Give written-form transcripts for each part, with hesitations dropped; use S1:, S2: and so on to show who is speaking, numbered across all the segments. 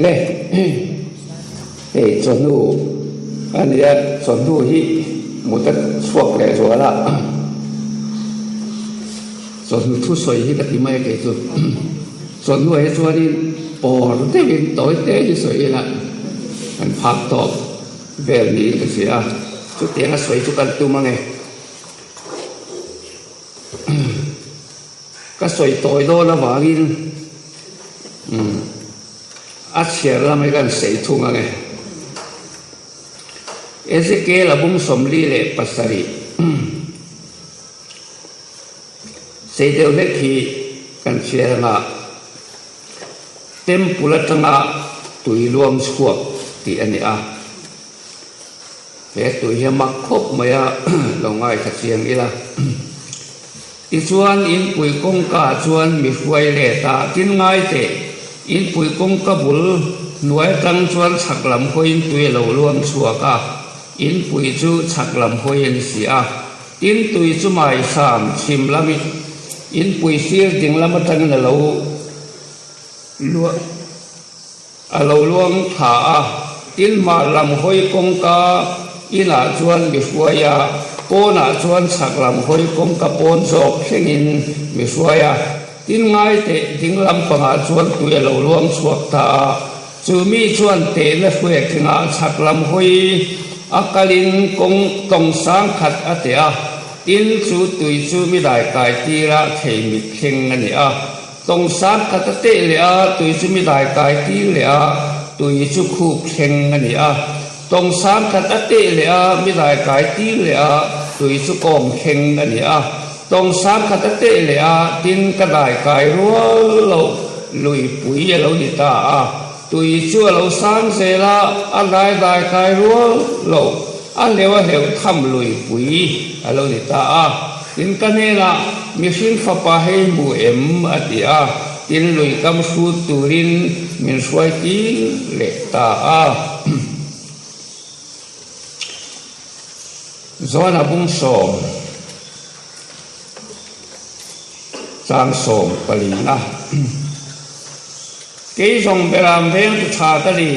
S1: Le hei chawhnu a nia chawhnu hi mut a chhuak leh zual a chawhnu thusawi hi ka ti mai a kei chu chawhnu ah hi chuanin pawr deuhin tawi te hi sawi ila kan phak tawp vel niin ka hria a chutianga sawi chu kan tum ange. Ka sawi tawi dawn avangin a chhiar lam hi kan sawi thung ang e. Ezekiel a bung 47 sei deuh hlek hi kan chhiar anga Temple atanga tui luang chhuak tih a ni a. He tui hi a mak khawp mai a, lo ngaithla chiang ila. Tichuan, inpui kawngka chuan mi hruai let a, tin ngai teh, inpui kawngka bul hnuai atang chuan chhak lam hawiin tui a lo luang chhuak a, inpui chu chhak lam hawi a ni si a. Tin, tui chu mai hram chhim lam inpui sir ding lam atangin a lo luang. A lo luang tha a, tin hmar lam hawi kawngka inah chuan mi hruai a, pawnah chuan chhak lam hawi kawngka pawn zawk thlengin mi hruai a, tin ngai teh ding lampangah chuan tui a lo luang chhuak ta a, chu mi chuan tehna hruai thlengah chhak lam hawi a kalin kawng tawng sang khat a teh a, tin chu tui chu mi dai kai tira thei mit thleng a ni a. Tawng sang khat a teh leh a, tui chu mi dai kai tir leh a, tui chu khup thleng a ni a. Tawng sang khat a teh leh a, mi dai kai tir leh a, tui chu kawm thleng a ni a. Tawng sang khat a teh leh a, tin ka dai kai rual loh lui pui a lo ni ta a. Tui chu a lo sang zel a, a dai dai kai rual loh a hleuh a hleuh tham lui pui a lo ni ta a. Tin ka hnenah, Mihring fapa hei hmu em? a ti a, tin lui kam hrut turin min hruai tir leh ta a. Zawna bung sawm chang sawm palina. Kei zawng beram veng chu tha ka ni,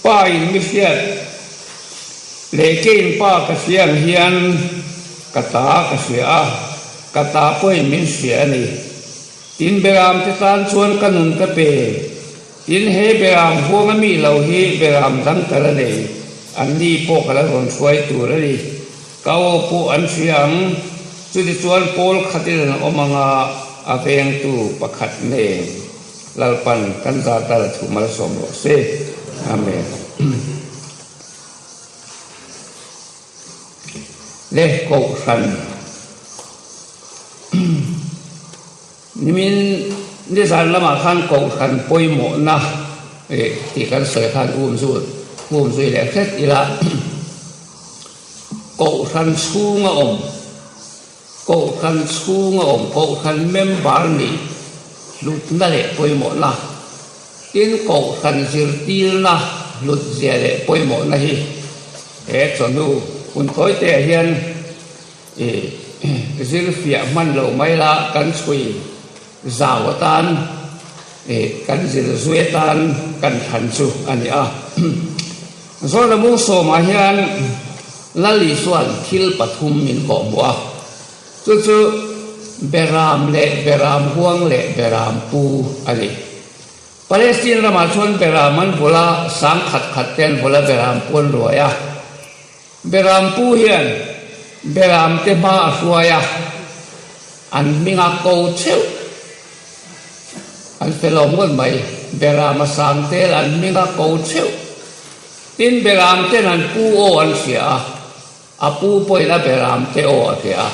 S1: pa in mi hriat leh kein pa ka hria ang hian ka ta ka hria a, ka ta pawhin min hria a ni. Tin beram te tan chuan ka nun ka pe, tin he beram huang a mi lo hi beram dang ka la nei, an ni pawh ka la rawn hruai tur a ni. Ka aw pawh an hria ang, chutichuan pawl khatin an awm anga a vengtu pakhat nen Lalpan kan zata la thu malsawm rawh se. Amen. Le Kohhran Nimin nizan lamah khan Kohhran pawimawhna tih kan sawi khan um zui um zui leh hret ila. Kohhran chhunga awm, Kohhran chhunga awm, Kohhran member nih hlutna leh pawimawhna, tin Kohhran zirtirna hlutzia leh pawimawhna hi he chawhnu hun tawiteah hian ih zirfiah hman lo mai la kan chhui zau atan ih kan zir zui atan kan thlan chu a ni a. Zawrna mung sawmah hian Lal Isua'n thil pathum min kawhhmuh a, chu chu Beram leh Beram huang leh Beram pu a ni. Palestine ramah chuan Beram an vul a, sang khat khat te an vul a, Beram pu an ruai a. Beram pu hian Beram te hma a hruai a, an hming a ko theuh. An fel awm ngawt mai. Beram a sang tel an hming a ko theuh. Tin Beram ten an pu aw an hria a, a pu pawhin a Beram te aw a hria a.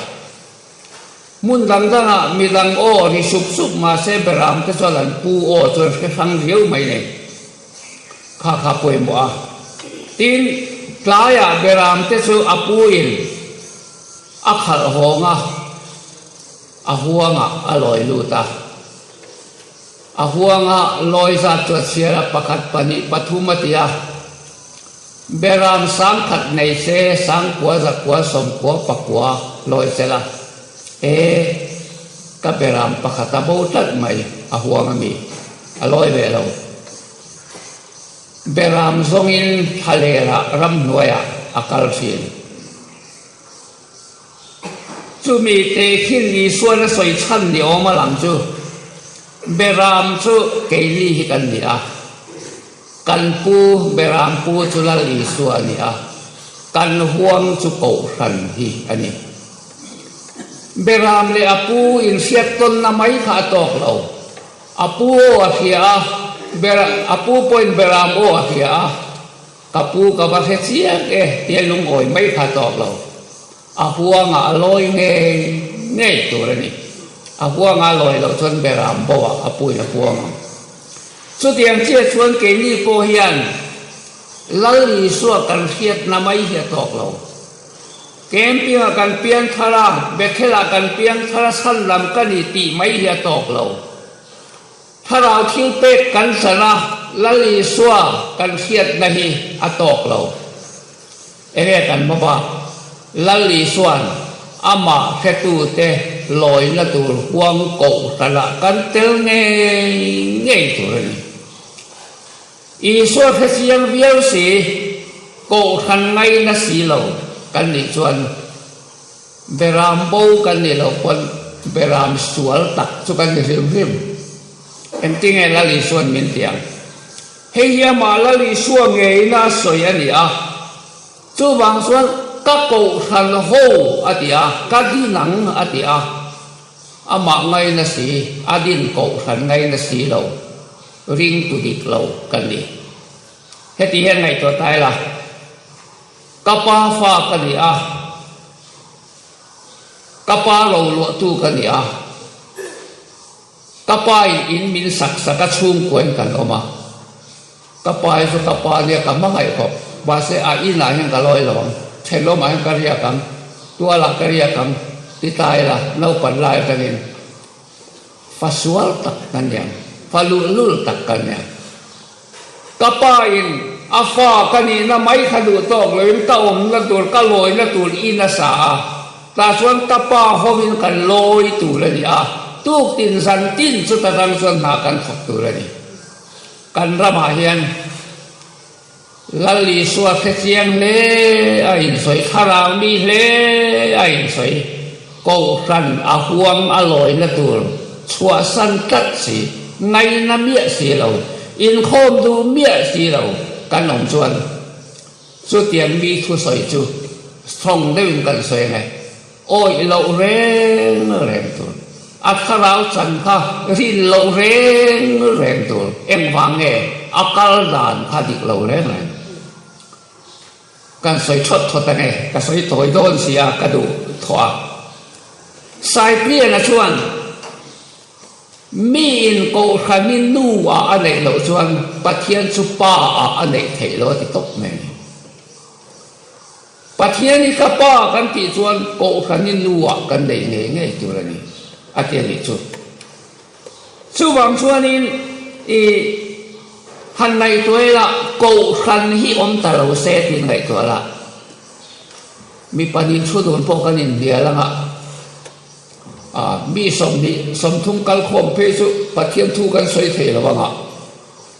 S1: Hmun dang dangah mi dang aw ri sup sup mahse Beram te chuan an pu aw chu an hre hrang riau mai nei. Kha kha pawimawh a. Tin tlaiah Beram te chu a pu in a khalh hawng a. A huangah a lawi lut a. A huanga lawi zat chu a chhiar a, pakhat, pahnih, pathum a ti a. Beram sang khat nei se, sangkua, zakua, sawmkua, pakua lawi sela. E, ka beram pakhat a bo tlat mai, a huang a mi, a lawi ve lo. Beram zawngin thlalerah ramhnuaiah a kal thin. Chumi tehkhin Isuan a sawi chhan ni awm a lang chu, Beram chu keini hi kan ni a, kan pu Beram pu chu Lal Isua a ni a, kan huang chu Kohhran hi a ni. Beram leh a pu inhriat tawnna mai kha a tawk lo. A pu aw a hria a, a pu pawhin Beram aw a hria a, Ka pu ka va hre chiang e tia lungawi mai kha tawk lo. A huangah a lawi ngei ngei tur a ni. A huanga a lawi loh chuan Beram bo ah a puin a puang ang. Chutiang chiah chuan keini pawh hian Lal Isua kan hriatna mai hi a tawk lo. Camping ah kan piang thar a, Bethel ah kan piang thar a chhan lam ka ni tih mai hi a tawk lo. Thlarau thil pek kan chan a, Lal Isua kan hriatna hi a tawk lo. Enge kan hma bak? Lal Isua'n amah hretute lawina tur huang kohhranah kan tel ngei ngei tur a ni. Isua hre chiang viau si, kohhran ngaina si lo kan nih chuan Beram bo kan nih loh pawn beram sual tak chu kan ni hrim hrim. Engtinge Lal Isua'n min ti ang? Hei hi amah Lal Isua ngeina a sawi a ni a, chuvang chuan ka kohhran ho a ti a, ka din ang a ti a, amah ngaina si, a din kohhran ngaina si lo, ringtu dik lo kan ni. Heti hian ngaihtuah ta ila. Ka pa fa ka ni a, ka pa roluahtu ka ni a, ka pa in in min sak sak a chhungkuain kan awm a, ka pa hi chu ka pa nia ka hmangaih khawp, mahse a inah hian ka lawi lo ang, thenawmah hian ka riak ang, tualah ka riak ang ti ta ila naupan lai atangin fa sual tak ka ni ang, fa luhlul tak ka ni ang. Ka pa in a fa ka nihna mai kha duh tawk loin ka awmna tur, ka lawina tur in a sa a, tah chuan ka pa hovin kan lawi tur a ni a, tuk tin zan tin chuta tang chuan hna kan thawk tur a ni. Kan ramah hian Lal Isua hre chiang hle a insawi, thlarau mi hle a insawi, Kohhran a huang a lawina tur chhuahsan tlat si, ngaina miah si lo, inkhawm duh miah si lo kan awm chuan chutiang mi thusawi chu strong deuhin kan sawi ang e, awih loh reng reng tur, a thlarau chan kha rin loh reng reng tur, engvang nge a kal dan kha dik lo reng reng. Kan sawi thawt thawt ang e, ka sawi tawi dawn si a, ka duh thawh a. Saipliana chuan miin Kohhranin nu ah a neih loh chuan Pathian chu pa ah a neih theih lo a ti tawp mai a ni. Pathian hi ka pa kan tih chuan Kohhranin nu ah kan neih ngei ngei tur a ni a ti a nih chu. Chuvang chuanin i han ngaihtuah ila Kohhran hi awm ta lo se tih ngaihtuah la, mi pahnih thu dun pawh kan inhnial anga mi 20 30 kal khawm phei chu Pathian thu kan sawi thei lo anga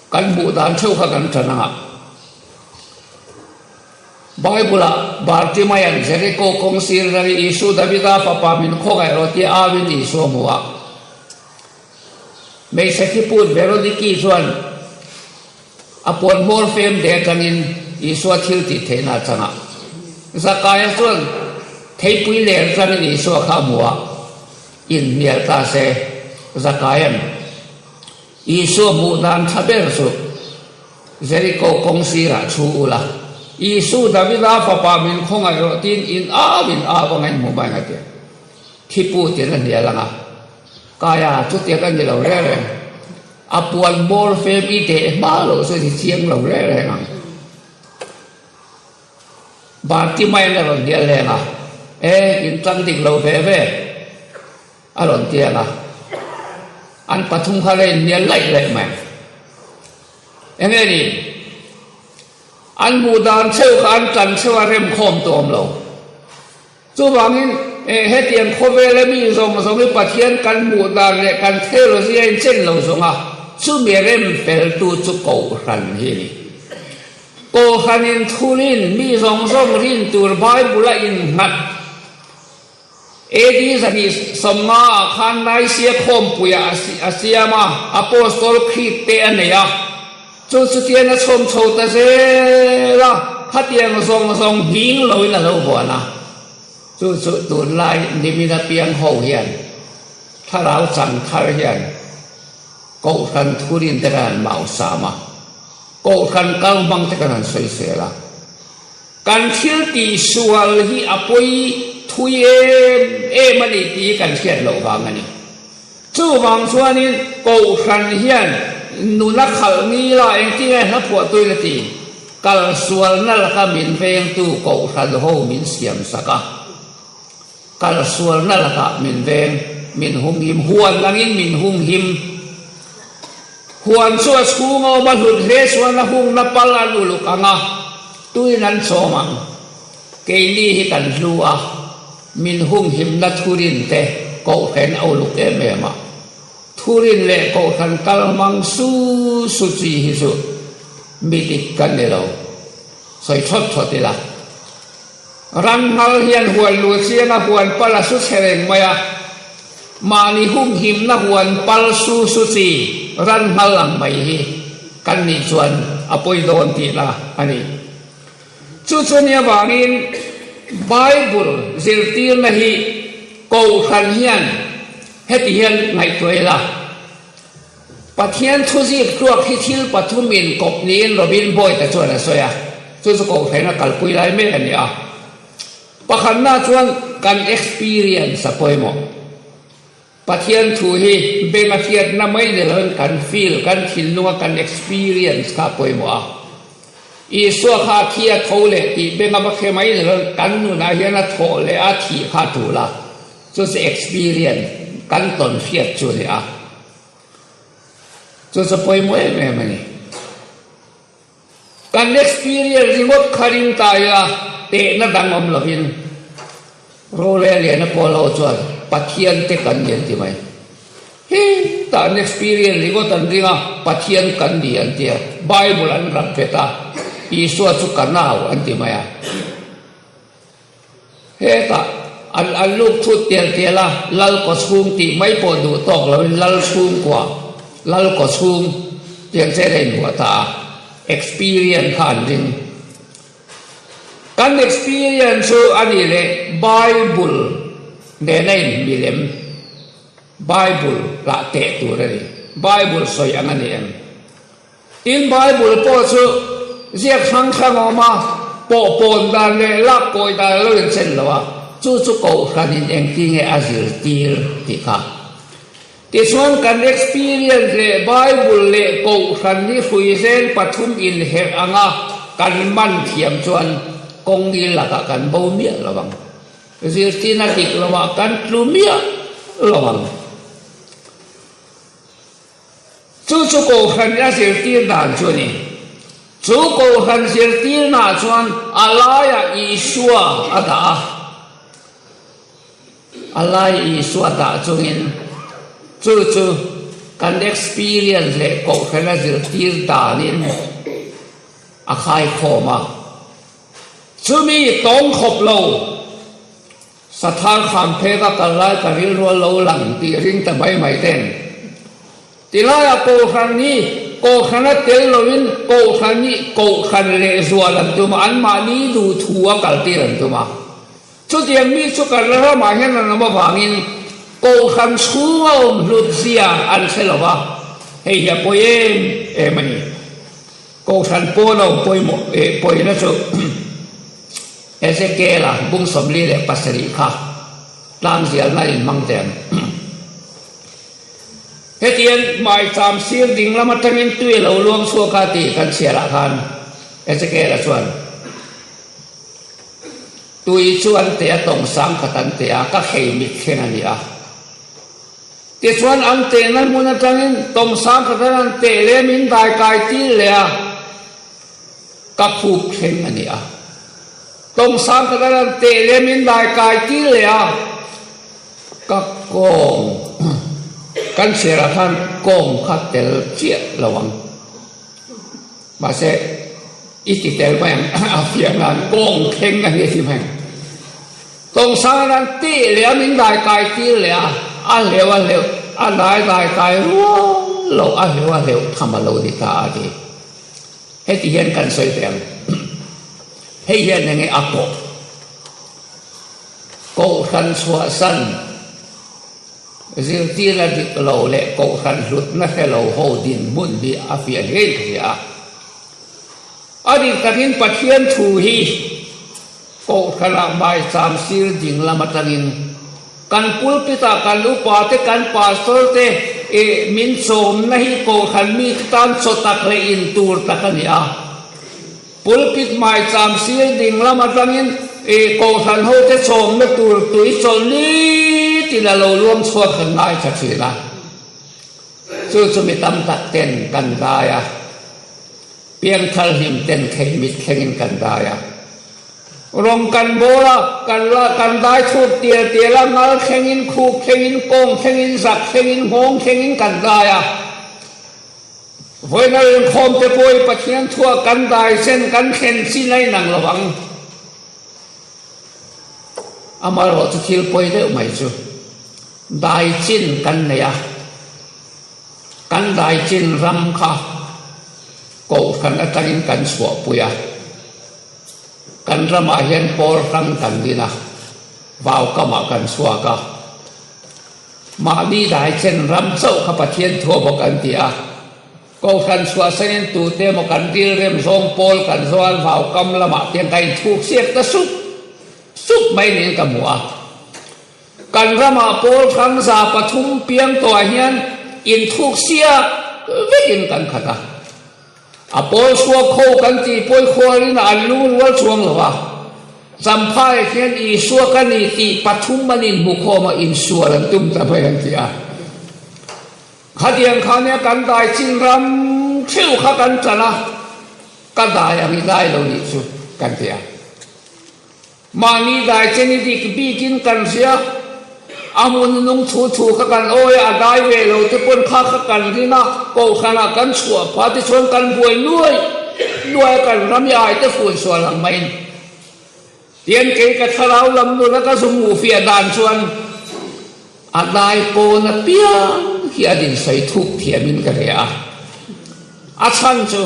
S1: kan hmuh dan theuh kha kan tan anga. Bible-ah Bartimaia'n Jeriko kawng sir rari Isu Davida fapa min khawngaih rawh tia auin Isua hmu a. Hmeichhe thiput Veroniki chuan a puan hmawr fem de atangin Isua thil tih theihna a chang a. Zakaia chuan theipui ler atangin Isua kha a hmu a, inhnial ta se. Zakaia'n Isua hmuh dan tha ber chu Jeriko kawng sirah chhu ula, Isu Davida fapa min khawngaih rawh tiin in au in au anga in hmu mai nga tia thipu tiin a hnial anga Kaia chutia ka ni lo reng reng a puan bawr fem i deh hma loh chu ni chiang lo reng reng ang. Bartimaian a rawn hnial leng a, E in tang dik lo ve ve. A rawn ti ang a, an pathum kha la inhnial laih laih mai. Enge ni? An hmuh dan cheu kha an tan cheu a remkhawm tawh awm lo. Chuvangin hetiang khawvela mi zawng zawng hi Pathian kan hmuh dan leh kan theology a inchen lo zawng a, chumi rem feltu chu Kohhran hi a ni. Kohhranin thurin mi zawng zawng rin tur Bible-a innghat AD 250 ah khan Nicaea khawmpuiah a siam a, Apostol Creed te a nei a. Chu chutian a chhawm chho ta zel a, khatiang zawng zawng hming loin a lo vuan a. Chu chu tunlai nimina piang ho hian thlarau chang thar hian Kohhran thurin te kan han mausam a. Kohhran kal hmang te kan han sawi sel a, kan thil tih sual hi a pawi thui em em a ni tih kan hriat loh vang a ni. Chuvang chuanin Kohhran hian nuna khalh ngila engtin nge hla phuah tuin a ti? Kal sualna laka min vengtu Kohhran ho min siam sak a, kal sualna lakah min veng, min humhim, huan angin min humhim. Huan chu a chhung a awm a, hlut hle chuan a hungna pal an uluk ang a, tuin an chawm ang. Keini hi kan hlu a, min humhimna thurin te kohhran a uluk em em a. Thurin leh kohhran kal hmang su su chi hi chu mi dik kan ni lo, sawi thawt thawt ila. Ranghal hian huan lu chiang a huan pal a su chhe reng mai a, mahni humhimna huan pal su su chi ranghal ang mai hi kan nih chuan a pawi dawn tihna a ni. Chu chu ni avangin Bible zirtirna hi Kohhran hian heti hian ngaihtuah ila, Pathian thuzik tluak hi thil pathumin kawp niin Robin Boyd-a chuan a sawi a, chu chu kohhran a kalpui lai mek a ni a. Pakhatna chuan kan experience a pawimawh. Pathian thu hi beng a hriatna mai ni loin kan feel, kan thinlunga kan experience kha a pawimawh a. Isua kha a thi a tho leh tih beng a va hre mai ni loin kan nunah hian a thawh leh a thih kha a tul a. Chu chu experience kan tawn hriat chu a ni a. Chu chu pawimawh em em a ni. Kan experience ringawt kha ring ta ila tehna dang awm lovin Rorel liana pawl ho chuan Pathian te kan ni an ti mai. Hi tah an experience ringawt an ring a, Pathian kan ni an ti a, Bible an rap vet a, Isua chu ka nau an ti mai a. Hetah an an luk thut tial tial a, Lal kaw chhung tih mai pawh duh tawk loin Lal chhungkua, Lal kaw chhung tiang chen a inbuah ta a, experience kha an ring. Kan experience chu a nih leh Bible nena inmilem, Bible lah teh tur a ni, Bible sawi ang a ni em? Tin, Bible pawh chu ziak hrang hrang a awm a, pawhpawn dan leh lak kawi dan a lo inchen lo a, chu chu Kohhranin engti nge a zirtir tih kha. Tichuan, kan experience leh Bible leh Kohhran hi hruizeng pathum inherh anga kan man thiam chuan kawng ngil lakah kan bo miah lo ang. Zirtirna dik lovah kan tlu miah lo ang. Chu chu Kohhran a zirtir dan chu a ni. Chu Kohhran zirtirnaah chuan a laiah Isua a dah a. A lai Isua dah chungin chu chu kan experience leh Kohhran a zirtir danin a khaikhawm a. Chumi tawng khawp lo. Sathar kham phek a kal lai ka rilru a lo lang tih ring ta mai mai ten. Tilaiah Kohhran hi Kohhran a tel loin Kohhran hi Kohhran lehzual an tum a, anmahni duhthu a kaltir an tum a. Chutiang mi chu kan ramah hian an awm avangin Kohhran chhunga awm hlut zia an hre lo va, hei hi a pawi em em a ni. Kohhran pawn a awm pawimawh pawina chu. Ezekiela bung 47 kha tlangzialna in hmang teh ang. Hetiang maicham sir ding lam atangin tui a lo luang chhuak a tih kan chhiarah khan Ezekiela chuan tui chu an teh a, tawng sang khat an teh a, ka khei mit thleng a ni a. Tichuan an tehna hmun atangin tawng sang khat an han teh leh min daikai tir leh a. Ka khup thleng a ni a. Tawngsang ka kan han teh leh min dai kai tir leh a, ka kawng kan chhiarah khan kawng kha tel chiah lo ang. Mahse. I ti tel mai ang, a fiah nan kawng thleng a ni a ti mai ang. Tawngsang an tih leh a min dai kai tir leh a, a hleuh a hleuh, a dai dai kai rual lo, a hleuh a hleuh tham a lo ni ta a ti. Heti hian kan sawi ve ang. Hei hian enge a kawh? Kohhran chhuahsan zirtirna dik lo leh kohhran hlutna hre lo ho dinhmun hi a fiah hlein ka hria a. A dik takin Pathian thu hi Kohhranah maicham sir ding lam atangin kan pulpit-ah kan upa te, kan pastor te ih min chawmna hi Kohhran mite tan chaw tak leh in tur tak a ni a. Pulpit maicham sir ding lam atangin ih Kohhran ho te chawmna tur tui chawlh nitin a lo luang chhuak kan ngaithla thin a. Chu chu mi tam tak ten kan dai a. Piangthar hlim ten thei mit thlengin kan dai a. Rawng kan bawl a, kan la kan dai chhuk tial tial a, ngal thlengin, khuk thlengin, kawng thlengin, zak thlengin, nghawng thlengin kan dai a. Vawiina rinkhawm te pawh i Pathian thuah kan dai chen kan thlen chin a inang lo ang. Amaherawh chu thil pawi deuh mai chu dai chin kan nei a. Kan daichin ram kha kohhran atangin kan chhuahpui a, kan ramah hian pawl hrang kan din a, vaukamah kan chhuak a. Mahni daichin ram chauh kha Pathian thu a bawk an ti a, kohhran chhuahsanin tute emaw kan rilrem zawng pawl kan zawng vaukam lamah te hian kan inthuk siak ta sup sup mai niin ka hmu a. Kan ramah pawl hrangza pathum piang tawhah hian inthuk siak vekin kan khat a. A pawl suak ho kan tih pawi khualin an lu rual chuang lo a. Champhaiah hian Isua ka ni tih pathum an inhmu khawm a, insual an tum ta mai an ti a. Khatiang kha nia kan dai chin ram theuh kha kan chan a, ka dai ang i dai lo nih chu kan ti a. Mahni dai chen i dik bikin kan hria, a hmun nung thu thu kha kan awi a, a dai ve lo te pawn kha kha kan rin a, kohhranah kan chhuah phah te chuan kan buai nuai nuai a, kan ram i ai te fun sual ang maiin. Tian kei ka thlarau lam nuna ka zu hmuh fiah dan chuan a dai pawn apiang hi a dinsawi thuk thiamin ka hria a. A chhan chu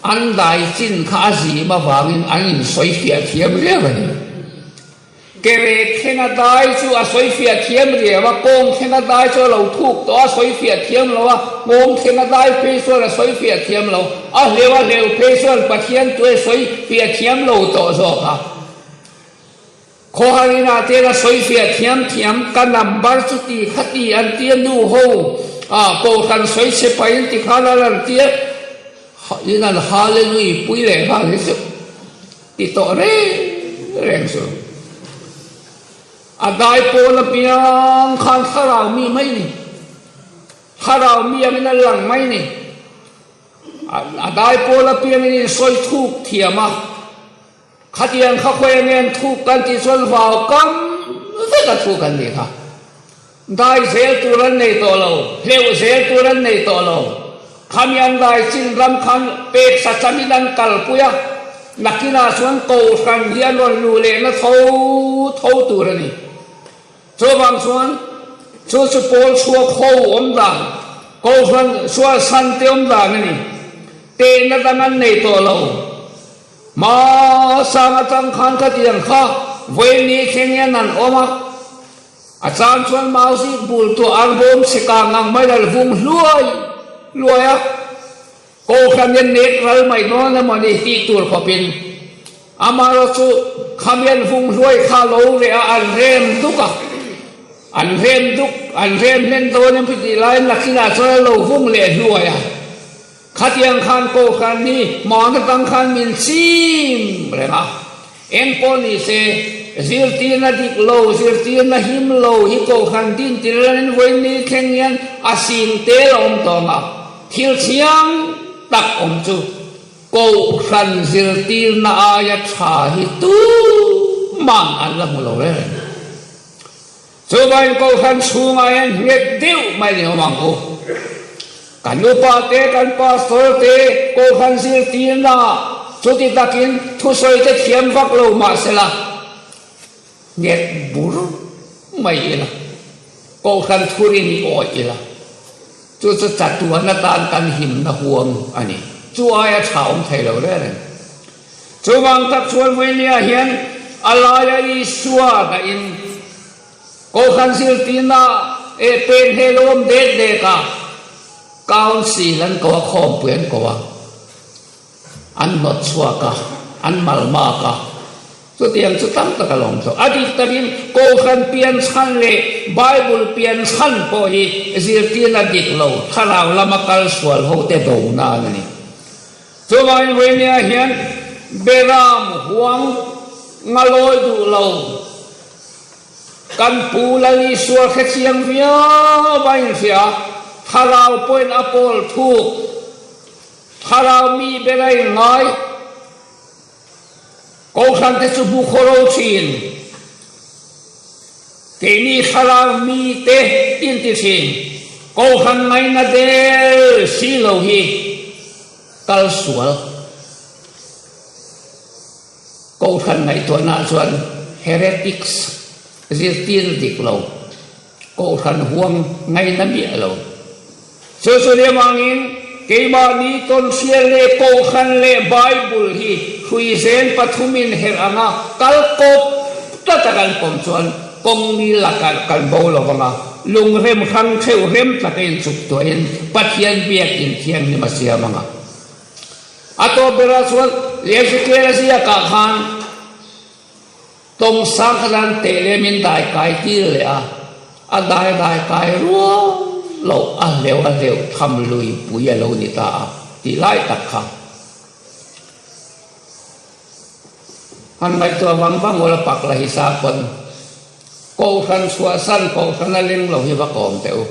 S1: an dai chin kha a zim avangin an insawi fiah thiam riau a ni. Kerek thlenga dai chu a sawi fiah thiam riau a, kawng thlenga dai chu a lo thuk tawh a, sawi fiah thiam lo a, nghawng thlenga dai phei chuan a sawi fiah thiam lo, a hleuh a hleuh phei chuan Pathian tue sawi fiah thiam lo tawh zawk a. Khawhar inah te la sawi fiah thiam thiam ka number chu ti kha ti an tia nu ho ah kohhran sawi che pahin ti kha la lan tia in an hallelui pui leh nghal hi chu ti tawh reng reng chu a dai pawn apiang khan thlarau mi mai ni thlarau mi angin a lang mai ni. A dai pawl apiangin in sawi thuk thiam a. Khatiang kha khawi ngen thuk kan tih chuan vau kam vek a thuk an nih kha. Dai zel tur an nei tawh lo, hleuh zel tur an nei tawh lo. Khami an dai chin ram khan pek sa chamin an kalpui a, nakinah chuan kohhran hi an rawn luh lehna tho tho tur a ni. Chuvang chuan chu chu pawl chhuak ho awm dan, kohhran sualsan te awm dan a ni. Tehna dang an nei tawh lo. Hmasang atang khan khatiang kha vawiin thleng hian an awm a, a chang chuan mau zik bul tuah an bawm chhe kang ang mai lal vung hluai hluai a, Kohhran hian nek ral mai dawn emaw ni tih tur khawpin amaherawh chu khamian vung hluai kha lo reh a an rem duk a, an rem duk an rem hlen dawn em tih laiin nakinah chuan a lo vung leh hluai a. Khatiang khan Kohhran hi hmaan atang khan min chim reng a, eng pawh ni se, zirtirna dik lo, zirtirna him lo hi Kohhran din tir lanin vawiin thleng hian a sing tel a awm tawng a, thil thiang tak awm chu Kohhran zirtirna aia tha hi tuman an la hmu lo reng reng. Chuvangin Kohhran chhungah hian nghet deuh mai ni awm ang u. Kan upa te, kan pastor te Kohhran zirtirna. Chuti takin thusawi te thiam vak lo mah sela, nghet bur mai ila, Kohhran thurin i awih ila, chu chu chatuan atan kan himna huam a ni. Chu aia tha awm thei lo reng reng. Chuvang tak chuan Vawinia hian a laia Isua dahin Kohhran zirtirna eh pen he lo awm dek dek a, Council an ko a, khawmpui an ko a, an hnawt chhuak a, an malmak a, chutiang chu tam tak a lawm tawh. A dik takin Kohhran pian chhan leh Bible pian chhan pawh hi zirtirna dik lo, thlarau lama kal sual hote do nan a ni. Chuvangin Vawinia hian Beram huang nga lawi duh lo kan Pu Lal Isua hrechiang viau a inhria, thlarau pawhin a pawl thuk, thlarau mi ber a inngai, Kohhran te chu hmu khaw ro thin, keini thlarau mi te inti thin, Kohhran ngaina der si lo hi kal sual. Kohhran ngaihtuahna chuan heretics zirtir dik lo, Kohhran huang ngaina miah lo. Chu chu nia vangin keimahni tawnhrial leh Kohhran leh Bible hi hruizen pathumin herh anga kal kawp tlat a kan pawm chuan kawng ni lakah kan bo lo vang a, lungrem hrang theuh rem taka inchuk tuahin Pathian biakin thianghlim a siam ang a. A tawp berah chuan Ezekiel a ziakah khan Tawng sang kha zan teh leh min dai kai tir leh a, a dai dai kai rual loh a hleuh a hleuh tham lui pui a lo ni ta a tih lai tak kha. Han ngaihtuah vang vang ula pak la hi sa pawn Kohhran chhuahsan Kohhran a leng lo hi va kawm teh u.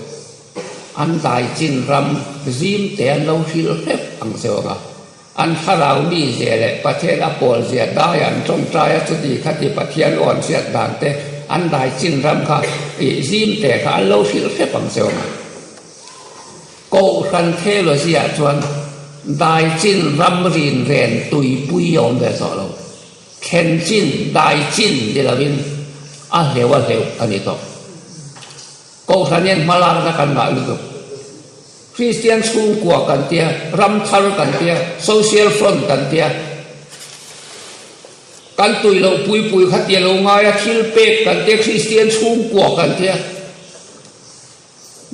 S1: An dai chin ram zim te an lo hrilh hrep ang che awng a. An thlarau mi zia leh Pathian a pawl zia dai an tawngtai a chuti khati Pathian aw an hriat dan te an dai chin ram kha ih zim te kha an lo hrilh hrep ang che awm a. Kohhran theology ah chuan dai chin ram rin ren tuipui a awm ve tawh lo. Thlen chin, dai chin ni lovin a hleuh a hleuh a ni tawh. Kohhran hian hmalakna kan ngah lutuk. Kristian chhungkua kan tia, ram thar kan tia, social front kan tia, kan tui loh pui pui kha tia lo ngai a, thil pek kan tia, Kristian chhungkua kan tia,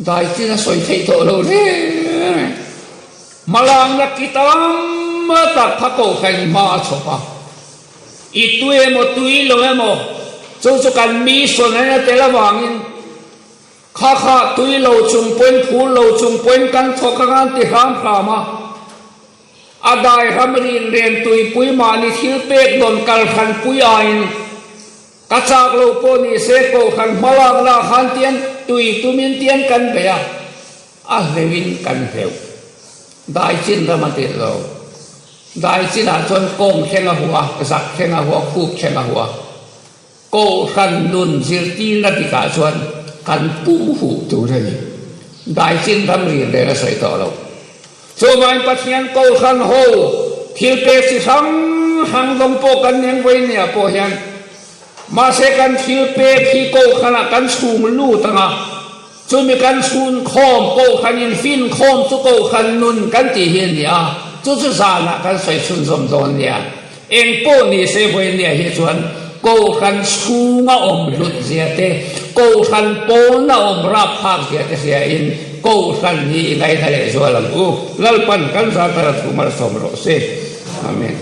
S1: dai chin a sawi theih tawh lo reng reng. Hmalakna ki tam tak kha kohhran hma a chhawp a, i tui emaw tui lo emaw chu chu kan mission a nia tel avangin, Kha kha tui lo chung pawhin phur lo chung pawhin kan thawk anga an ti hram hram a. A dai ram rin ren tuipui mahni thil pek dawn kal hran pui aiin ka chak lo pawh ni se kohhran hmalak lah khan tian tui tumin tian kan bei a, a hleuhin kan hleuh. Dai chin ram a tirh lo. Dai chinah chuan kawng thleng a huah a, zak thleng a huah a, khup thleng a huah a. Kohhran nun zirtirna dikah chuan kan pum huh tur a ni. Daichin ramri reng a sawi tawh lo. Chuvangin Pathian Kohhran ho thil pek chi hrang hrang zawng pawh kan eng vawinia pawh hian mahse kan thil pek hi Kohhranah kan chhung lut ang a, chumi kan chhun khawm Kohhran in fin khawm chu Kohhran nun kan tih hi a ni a, chu chu zanah kan sawi chhunzawm dawn nia. Eng pawh ni se vawinia hi chuan Kohhran chhunga awm hlut zia te, Kohhran pawna awm rapthlak zia te hria in Kohhran hi i ngaihna leh zual ang u. Lalpan kan zar thar a thu malsawm rawh se. Amen.